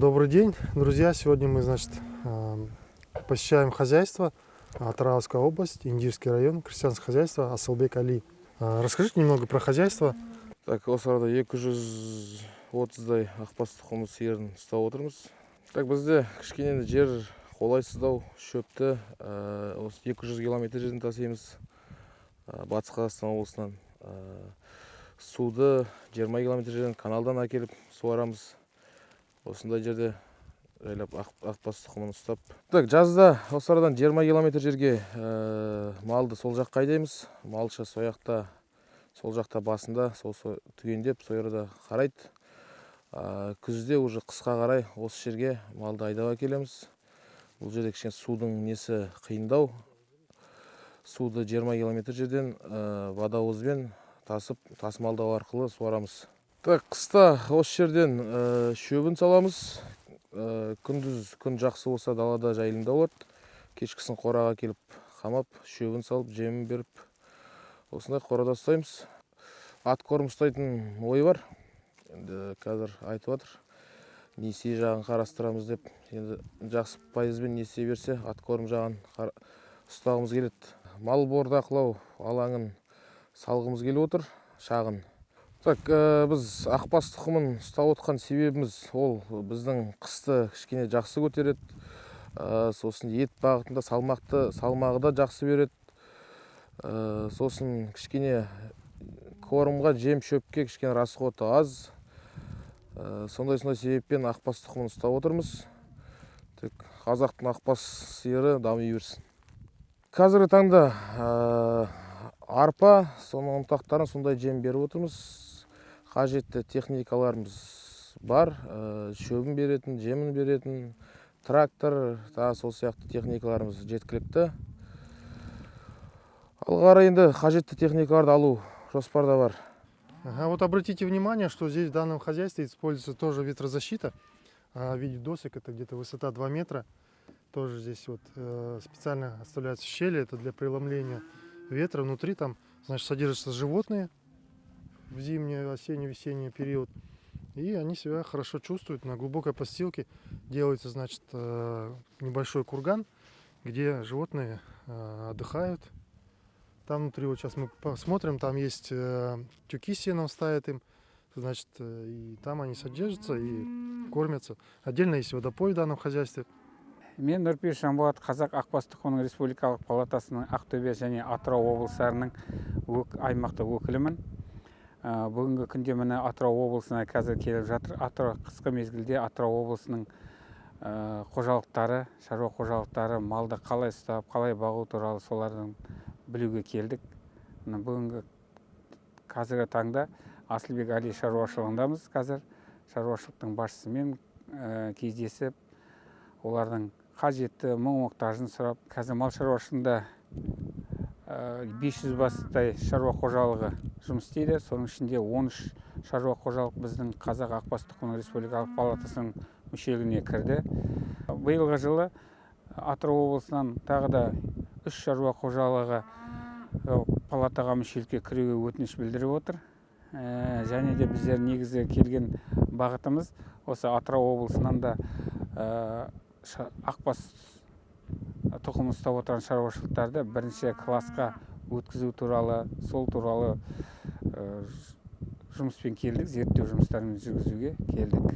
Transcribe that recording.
Добрый день, друзья. Сегодня мы, значит, посещаем хозяйство, Атырауская область, Индирский район, крестьянское хозяйство Асылбек Али. Расскажите немного про хозяйство. Так, осы арада 230-дай ақбас тұқымы сиырын ұстап отырмыз. Так, бізде кішкене енді жер қолайсыздау, шөпті осы 200 километр жерден тасимыз, Батыс Қазақстан облысынан. Суды 20 километр жерден каналдан әкеліп суарамыз. Осындай жерде жайлап ақбас тұқымын ұстап. Так, жазда осы арадан 20 километр жерге малды сол жаққа айдаймыз. Малшы сол жақта, сол жақта басында сол түгендеп, сол жерде қарайды. Күзде уже қысқа қарай осы жерге малды айдап әкелеміз. Бұл жерде кішкене судың несі қиындау. Суды 20 километр жерден водовозбен тасып, тасымалдау арқылы суарамыз. Так, қыста осы жерден шөбін саламыз. Күндіз күн жақсы болса, далада жайылымда болады. Кешкісін қораға келіп қамап, шөбін салып, жемін беріп, осындай қорада ұстаймыз. Откорм ұстайтын ой бар енді, қазір айтып жатыр, несие жағын қарастырамыз деп. Енді жақсы пайызбен несие берсе, откорм жағын ұстағымыз келеді. Мал бордақылау алаңын салғымыз келіп отыр шағын. Так, біз ақбас тұқымын ұстап отқан себебіміз, ол біздің қысты кішкене жақсы көтереді. Сосын ет бағытында салмағы да жақсы береді. Сосын кішкене кормға, жем шөпке кішкене расходы аз. Сондай себеппен ақбас тұқымын ұстап отырмыз. Тек қазақтың ақбас сиыры дами берсін. Қазіргі таңда арпа, соның ұнтақтарын, сондай жем беріп отырмыз. Қажетті техникаларымыз бар, шөбін беретін, жемін беретін трактор, тағы сол сияқты техникаларымыз жеткілікті. Алға қарай енді қажетті техникаларды алу жоспарда бар. Ага, вот обратите внимание, что здесь, в данном хозяйстве, используется тоже ветрозащита в виде досок, это где-то высота 2 метра. Тоже здесь вот специально оставляются щели, это для преломления ветра. Внутри там, значит, содержатся животные в зимний, осенний, весенний период. И они себя хорошо чувствуют. На глубокой подстилке делается, значит, небольшой курган, где животные отдыхают. Там внутри, вот сейчас мы посмотрим, там есть тюки с сеном ставят им, значит, и там они содержатся и кормятся. Отдельно есть водопой в данном хозяйстве. Мен, Нұрпейіс Жанболат, Қазақ ақбас тұқымының республикалық палатасының Ақтөбе және Атырау облыстарының аймақтық өкілімін. Бүгінгі күнде, міне, Атырау облысына қазір келіп жатыр. Атырау қысқы мезгілде Атырау облысының қожалықтары, шаруа қожалықтары малды қалай ұстап, қалай бағу туралы, солардың білуге келдік. Міне, бүгінгі қазіргі таңда Асылбек Али шаруашылығындамыз. Қазір шаруашылықтың басшысымен кездесіп, олардың қажетті мұң мұқтажын сұрап. Қазір мал шаруашылығында 500 бастай шаруа қожалығы жұмыс істейді. Соның ішінде 13 шаруа қожалық біздің Қазақ ақбас тұқымының республикалық палатасының мүшелігіне кірді. Биылғы жылы Атырау облысынан тағы да үш шаруа қожалығы палатаға мүшелікке кіруге өтініш білдіріп отыр. Және де біздер негізі келген бағытымыз осы Атырау облысынан да ақбас тұқым ұстап отырған шаруашылықтарды бірінші классқа өткізу туралы, сол туралы жұмыспен келдік, зерттеу жұмыстарын жүргізуге келдік.